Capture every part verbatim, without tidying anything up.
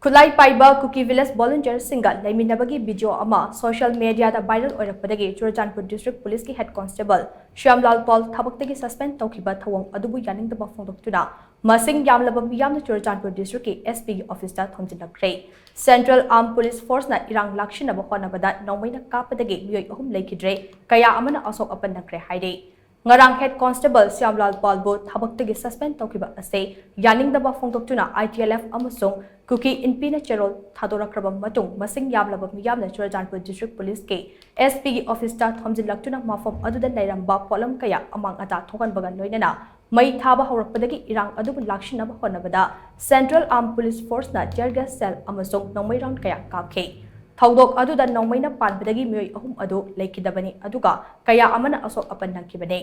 ꯈꯨꯠꯂꯥꯏ ꯄꯥꯏꯕ ꯀꯨꯀꯤ village ꯚꯣꯂꯨꯟꯇꯤꯌꯔꯁꯤꯡꯒ ꯂꯩꯃꯤꯟꯅꯕꯒꯤ video ꯑꯃ ꯁꯣꯁꯤꯌꯦꯜ ꯃꯤꯗꯤꯌꯥꯗ ꯚꯥꯏꯔꯦꯜ ꯑꯣꯏꯔꯛꯄꯗꯒꯤ ꯆꯨꯔꯆꯥꯟꯄꯨꯔ ꯗꯤꯁꯇ꯭ꯔꯤꯛ ꯄꯨꯂꯤꯁꯀꯤ ꯍꯦꯗ ꯀꯣꯟꯁꯇꯦꯕꯜ ꯁ꯭ꯌꯥꯝꯂꯥꯜ ꯄꯥꯜ ꯊꯕꯛꯇꯒꯤ ꯁꯁꯄꯦꯟ ꯇꯧꯈꯤꯕ ꯊꯧꯑꯣꯡ ꯑꯗꯨꯕꯨ ꯌꯥꯅꯤꯡꯗꯕ ꯐꯣꯡꯗꯣꯛꯇꯨꯅ ꯃꯁꯤꯡ ꯌꯥꯝꯂꯕ ꯃꯤꯌꯥꯝꯅ ꯆꯨꯔꯆꯥꯟꯄꯨꯔ ꯗꯤꯁꯇ꯭ꯔꯤꯛꯀꯤ ꯑꯦꯁ ꯄꯤꯒꯤ ꯑꯣꯐꯤꯁꯇ ꯊꯣꯝꯖꯤꯜꯂꯛꯈ꯭ꯔꯦ꯫ ꯁꯦꯟꯇ꯭ꯔꯦꯜ ꯑꯥꯔꯝ ꯄꯨꯂꯤꯁ ꯐꯣꯔꯁꯅ ꯏꯔꯥꯡ ꯂꯥꯛꯁꯤꯟꯅꯕ ꯍꯣꯠꯅꯕꯗ ꯅꯣꯡꯃꯩꯅ ꯀꯥꯞꯄꯗꯒꯤ ꯃꯤꯑꯣꯏ ꯑꯍꯨꯝ ꯂꯩꯈꯤꯗ꯭ꯔꯦ, ꯀꯌꯥ ꯑꯃꯅ ꯑꯁꯣꯛ ꯑꯄꯟ ꯅꯪꯈ꯭ꯔꯦ ꯍꯥꯏꯔꯤ꯫ ꯉꯔꯥꯡ ꯍꯦꯗ ꯀꯣꯟꯁꯇꯦꯕꯜ ꯁ꯭ꯌꯥꯝꯂꯥꯜ ꯄꯥꯜꯕꯨ ꯊꯕꯛꯇꯒꯤ ꯁꯁꯄꯦꯟ ꯇꯧꯈꯤꯕ ꯑꯁꯤ ꯌꯥꯅꯤꯡꯗꯕ ꯐꯣꯡꯗꯣꯛꯇꯨꯅ ꯑꯥꯏ ꯇꯤ ꯑꯦꯜ ꯑꯦꯐ ꯑꯃꯁꯨꯡ ꯀꯨꯀꯤ ꯏꯟꯄꯤꯅ ꯆꯦꯔꯣꯜ ꯊꯥꯗꯣꯔꯛꯈ꯭ꯔꯕ ꯃꯇꯨꯡ ꯃꯁꯤꯡ ꯌꯥꯝꯂꯕ ꯃꯤꯌꯥꯝꯅ ꯆꯨꯔꯆꯥꯟꯄꯨꯔ ꯗꯤꯁꯇ꯭ꯔꯤꯛ ꯄꯨꯂꯤꯁꯀꯤ ꯑꯦꯁ ꯄꯤꯒꯤ ꯑꯣꯐꯤꯁꯇ ꯊꯣꯝꯖꯤꯜꯂꯛꯇꯨꯅ ꯃꯐꯝ ꯑꯗꯨꯗ ꯂꯩꯔꯝꯕ ꯄꯣꯠꯂꯝ ꯀꯌꯥ ꯑꯃꯥꯡ ꯑꯇꯥ ꯊꯣꯛꯍꯟꯕꯒ ꯂꯣꯏꯅꯅ ꯃꯩ ꯊꯥꯕ ꯍꯧꯔꯛꯄꯗꯒꯤ ꯏꯔꯥꯡ ꯑꯗꯨꯕꯨ ꯂꯥꯛꯁꯤꯟꯅꯕ ꯍꯣꯠꯅꯕꯗ ꯁꯦꯟꯇ꯭ꯔꯦꯜ ꯑꯥꯔꯝ ꯄꯨꯂꯤꯁ ꯐꯣꯔꯁꯅ ꯇꯤꯌꯔ ꯒ꯭ꯌꯥꯁ ꯁꯦꯜ ꯑꯃꯁꯨꯡ ꯅꯣꯡꯃꯩ ꯔꯥꯎꯟ ꯀꯌꯥ ꯀꯥꯞꯈꯤ꯫ ꯊꯧꯗꯣꯛ ꯑꯗꯨꯗ ꯅꯣꯡꯃꯩꯅ ꯄꯥꯟꯕꯗꯒꯤ ꯃꯤꯑꯣꯏ ꯑꯍꯨꯝ ꯑꯗꯨ ꯂꯩꯈꯤꯗꯕꯅꯤ, ꯑꯗꯨꯒ ꯀꯌꯥ ꯑꯃꯅ ꯑꯁꯣꯛ ꯑꯄꯟ ꯅꯪꯈꯤꯕꯅꯤ꯫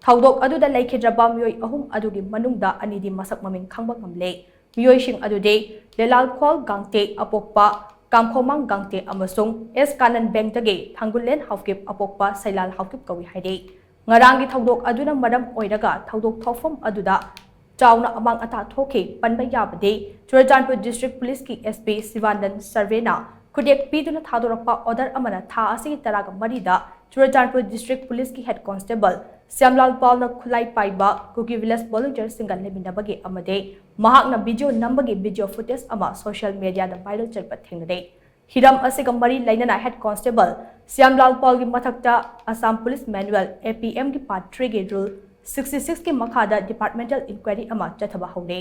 ꯊꯧꯗꯣꯛ ꯑꯗꯨꯗ ꯂꯩꯈꯤꯗ꯭ꯔꯕ ꯃꯤꯑꯣꯏ ꯑꯍꯨꯝ ꯑꯗꯨꯒꯤ ꯃꯅꯨꯡꯗ ꯑꯅꯤꯗꯤ ꯃꯁꯛ ꯃꯃꯤꯡ ꯈꯪꯕ ꯉꯝꯂꯦ꯫ ꯃꯤꯑꯣꯏꯁꯤꯡ ꯑꯗꯨꯗꯤ ꯂꯦꯂꯥꯜꯈꯣꯜ ꯒꯥꯡꯇꯦ ꯑꯄꯣꯛꯄ ꯀꯥꯝꯈꯣꯃꯥꯡ ꯒꯥꯡꯇꯦ ꯑꯃꯁꯨꯡ ꯑꯦꯁ ꯀꯥꯅꯟ ꯕꯦꯡꯗꯒꯤ ꯊꯥꯡꯒꯨꯂꯦꯟ ꯍꯥꯎꯀꯤꯞ ꯑꯄꯣꯛꯄ ꯁꯩꯂꯥꯜ ꯍꯥꯎꯀꯤꯞ ꯀꯧꯏ ꯍꯥꯏꯔꯤ꯫ ꯉꯔꯥꯡꯒꯤ ꯊꯧꯗꯣꯛ ꯑꯗꯨꯅ ꯃꯔꯝ ꯑꯣꯏꯔꯒ ꯊꯧꯗꯣꯛ ꯊꯣꯛꯐꯝ ꯑꯗꯨꯗ ꯆꯥꯎꯅ ꯑꯃꯥꯡ ꯑꯇꯥ ꯊꯣꯛꯈꯤ꯫ ꯄꯟꯕ ꯌꯥꯕꯗꯤ, ꯆꯨꯔꯆꯥꯟꯄꯨꯔ ꯗꯤꯁꯇ꯭ꯔꯤꯛ ꯄꯨꯂꯤꯁꯀꯤ ꯑꯦꯁ ꯄꯤ ꯁꯤꯕꯥꯅꯟ ꯁꯔꯚꯦꯅ ꯈꯨꯗꯦꯛ ꯄꯤꯗꯨꯅ ꯊꯥꯗꯣꯔꯛꯄ ꯑꯣꯔꯗꯔ ꯑꯃꯅ ꯊꯥ ꯑꯁꯤꯒꯤ ꯇꯔꯥꯒ ꯃꯔꯤꯗ ꯆꯨꯔꯆꯥꯟꯄꯨꯔ ꯗꯤꯁꯇ꯭ꯔꯤꯛ ꯄꯨꯂꯤꯁꯀꯤ ꯍꯦꯗ ꯀꯣꯟꯁꯇꯦꯕꯜ ꯁ꯭ꯌꯥꯝꯂꯥꯜ ꯄꯥꯜꯅ ꯈꯨꯠꯂꯥꯏ ꯄꯥꯏꯕ ꯀꯨꯀꯤ ꯚꯤꯂꯦꯖ ꯚꯣꯂꯨꯟꯇꯤꯌꯔꯁꯤꯡꯒ ꯂꯩꯃꯤꯟꯅꯕꯒꯤ ꯑꯃꯗꯤ ꯃꯍꯥꯛꯅ ꯚꯤꯗꯤꯑꯣ ꯅꯝꯕꯒꯤ ꯚꯤꯗꯤꯑꯣ ꯐꯨꯇꯦꯖ ꯑꯃ ꯁꯣꯁꯤꯌꯦꯜ ꯃꯤꯗꯤꯌꯥꯗ ꯚꯥꯏꯔꯦꯜ ꯆꯠꯄ ꯊꯦꯡꯅꯔꯦ꯫ ꯍꯤꯔꯝ ꯑꯁꯤꯒ ꯃꯔꯤ ꯂꯩꯅꯅ ꯍꯦꯗ ꯀꯣꯟꯁꯇꯦꯕꯜ ꯁ꯭ꯌꯥꯝꯂꯥꯜ ꯄꯥꯜꯒꯤ ꯃꯊꯛꯇ ꯑꯁꯥꯝ ꯄꯨꯂꯤꯁ ꯃꯦꯅꯨꯑꯦꯜ, ꯑꯦ ꯄꯤ ꯑꯦꯝꯒꯤ ꯄꯥꯔꯠ ꯊ꯭ꯔꯤꯒꯤ ꯔꯨꯜ ꯁꯤꯛꯁꯇꯤ ꯁꯤꯛꯁꯀꯤ ꯃꯈꯥꯗ ꯗꯤꯄꯥꯔꯠꯃꯦꯟꯇꯦꯜ ꯏꯟꯀ꯭ꯋꯥꯏꯔꯤ ꯑꯃ ꯆꯠꯊꯕ ꯍꯧꯔꯦ꯫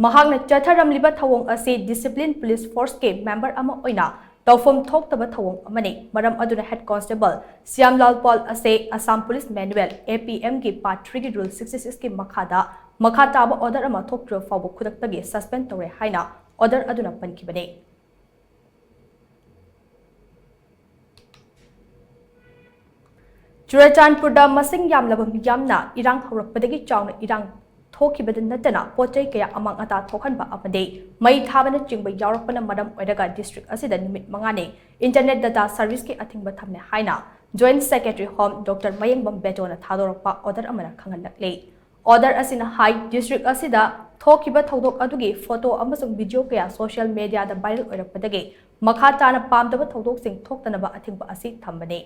ꯃꯍꯥꯛꯅ ꯆꯠꯊꯔꯝꯂꯤꯕ ꯊꯧꯑꯣꯡ ꯑꯁꯤ ꯗꯤꯁꯤꯄ꯭ꯂꯤꯟ ꯄꯨꯂꯤꯁ ꯐꯣꯔꯁꯀꯤ ꯃꯦꯝꯕꯔ ꯑꯃ ꯑꯣꯏꯅ ꯇꯧꯐꯝ ꯊꯣꯛꯇꯕ ꯊꯧꯑꯣꯡ ꯑꯃꯅꯤ꯫ ꯃꯔꯝ ꯑꯗꯨꯅ ꯍꯦꯗ ꯀꯣꯟꯁꯇꯦꯕꯜ ꯁ꯭ꯌꯥꯝꯂꯥꯜ ꯄꯥꯜ ꯑꯁꯤ ꯑꯁꯥꯝ ꯄꯨꯂꯤꯁ ꯃꯦꯅꯨꯑꯦꯜ, ꯑꯦ ꯄꯤ ꯑꯦꯝꯒꯤ ꯄꯥꯔꯠ ꯊ꯭ꯔꯤꯒꯤ ꯔꯨꯜ ꯁꯤꯛꯁꯇꯤ ꯁꯤꯛꯁꯀꯤ ꯃꯈꯥꯗ ꯃꯈꯥ ꯇꯥꯕ ꯑꯣꯔꯗꯔ ꯑꯃ ꯊꯣꯛꯇ꯭ꯔꯤꯕ ꯐꯥꯎꯕ ꯈꯨꯗꯛꯇꯒꯤ ꯁꯁꯄꯦꯟ ꯇꯧꯔꯦ ꯍꯥꯏꯅ ꯑꯣꯔꯗꯔ ꯑꯗꯨꯅ ꯄꯟꯈꯤꯕꯅꯤ꯫ ꯆꯨꯔꯆꯥꯟꯄꯨꯔꯗ ꯃꯁꯤꯡ ꯌꯥꯝꯂꯕ ꯃꯤꯌꯥꯝꯅ ꯏꯔꯥꯡ ꯍꯧꯔꯛꯄꯗꯒꯤ ꯆꯥꯎꯅ ꯏꯔꯥꯡ ꯊꯣꯛꯈꯤꯕꯗ ꯅꯠꯇꯅ ꯄꯣꯠ ꯆꯩ ꯀꯌꯥ ꯑꯃꯥꯡ ꯑꯇꯥ ꯊꯣꯛꯍꯟꯕ ꯑꯃꯗꯤ ꯃꯩ ꯊꯥꯕꯅꯆꯤꯡꯕ ꯌꯥꯎꯔꯛꯄꯅ ꯃꯔꯝ ꯑꯣꯏꯔꯒ ꯗꯤꯁꯇ꯭ꯔꯤꯛ ꯑꯁꯤꯗ ꯅꯨꯃꯤꯠ ꯃꯉꯥꯅꯤ ꯏꯟꯇꯔꯅꯦꯠ ꯗꯇꯥ ꯁꯔꯚꯤꯁꯀꯤ ꯑꯊꯤꯡꯕ ꯊꯝꯂꯦ ꯍꯥꯏꯅ joint secretary home doctor Mayengbam ꯕꯦꯇꯣꯅ ꯊꯥꯗꯣꯔꯛꯄ ꯑꯣꯔꯗꯔ ꯑꯃꯅ ꯈꯪꯍꯜꯂꯛꯂꯤ꯫ Order ꯑꯁꯤꯅ ꯍꯥꯏ, district ꯑꯁꯤꯗ ꯊꯣꯛꯈꯤꯕ ꯊꯧꯗꯣꯛ ꯑꯗꯨꯒꯤ photo ꯑꯃꯁꯨꯡ video ꯀꯌꯥ social media ꯗ viral ꯑꯣꯏꯔꯛꯄꯗꯒꯤ ꯃꯈꯥ ꯇꯥꯅ ꯄꯥꯝꯗꯕ ꯊꯧꯗꯣꯛꯁꯤꯡ ꯊꯣꯛꯇꯅꯕ ꯑꯊꯤꯡꯕ ꯑꯁꯤ ꯊꯝꯕꯅꯤ꯫